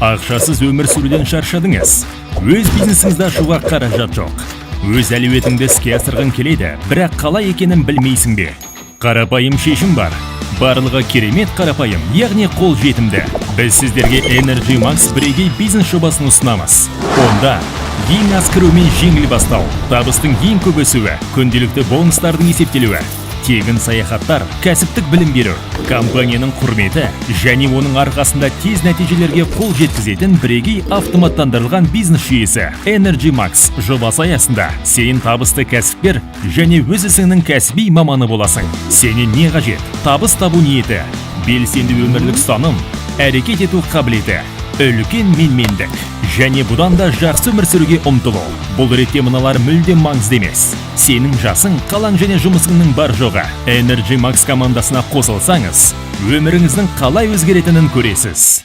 Ақшасыз өмір сүруден шаршадыңыз. Өз бизнесіңізді ашуға қаражат жоқ. Өз әлеуетіңді іске асырғың келеді, бірақ қалай екенін білмейсің бе? Қарапайым шешім бар. Барлығы керемет қарапайым, яғни қол жетімді. Біз сіздерге Energy Max бірегей бизнес жобасын ұсынамыз. Онда ең аз кірумен жеңіл бастау, табыстың ең көп өсуі, күнделікті бонустардың есептелуі, тегін саяхаттар, кәсіптік білім беру, компанияның құрметі және оның арқасында тез нәтижелерге қол жеткізетін бірегей автоматтандырылған бизнес жүйесі. Energy Max жобасы аясында сен табысты кәсіпкер және өз ісіңнің кәсіби маманы боласың. Сенен не қажет? Табыс табу ниеті, белсенді өмірлік ұстаным, әрекет ету қабілеті, үлкен менмендік және бұдан да жақсы өмір сүруге ұмтылу. Бұл ретте мыналар мүлдем маңызды емес: сенің жасың, қалаң және жұмысыңның бар жоғы. Energy Max командасына қосылсаңыз, өміріңіздің қалай өзгеретінін көресіз.